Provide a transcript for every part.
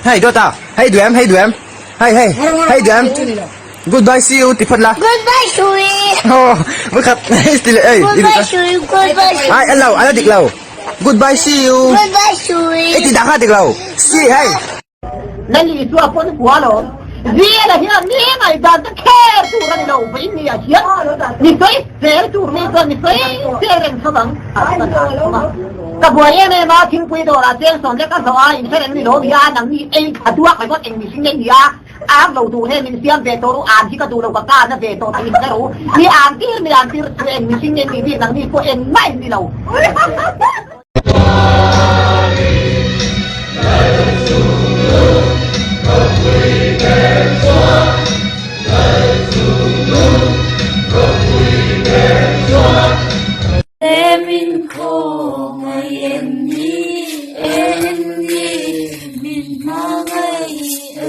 Hei dawt a, hei duh em, hei duh em. Hei hei, hei duh em. Goodbye see you ti phawt la. Goodbye see. Oh, vawikhat ti leh ei. Goodbye see you, goodbye see you. Ai, an lo, an la dik lo. Goodbye see you. Goodbye see you. Ei ti dah kha dik lo. See hei. Lal Isua pawn hua lo. Zela hian mi ngaihdan te kher tur a ni lo, vawiin ni ah hian mi sawi sel tur mi chuan mi sawi sel reng chho ang. Ka buai em em a, thingpui dawrah cheng sawm lek a zawh a, inhre reng ni lo mi a, nang ni ei kha duak ringawt eng mihring nge ni a, ang lo duh he min siam ve tawh ru, an hi ka duh lo ka ka na ve tawh tih inhre ru, mi ang tir mi ang tir chu eng mihring nge ni bik nang ni pawh engmah in ni lo. Min khawngaih em ni, em ni, min hmangaih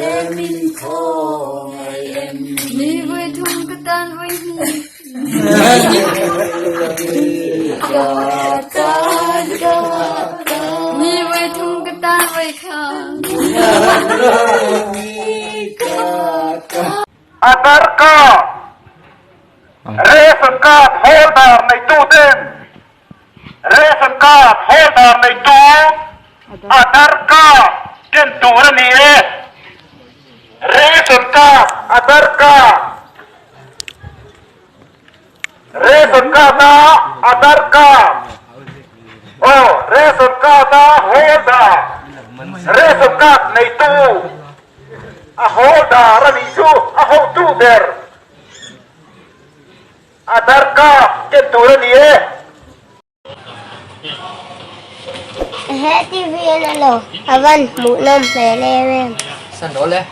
em min khawngaih em ni. Ni vui thum ka tan vui hnih. Ka tan ka tan. Ni vui thum ka tan vui kha. Aadhaar card, Ration card holder neituten Ration card holder neitu Aadhaar card ken tur a ni e. Ration card, Aadhaar card, Ration card a Aadhaar card, aw Ration card a holder, Ration card neitu a holder a nih chu a hotu ber. Aadhaar card ken tur a ni e. He TV en a lo a van hmuh nawm hmel em em. San dawl e.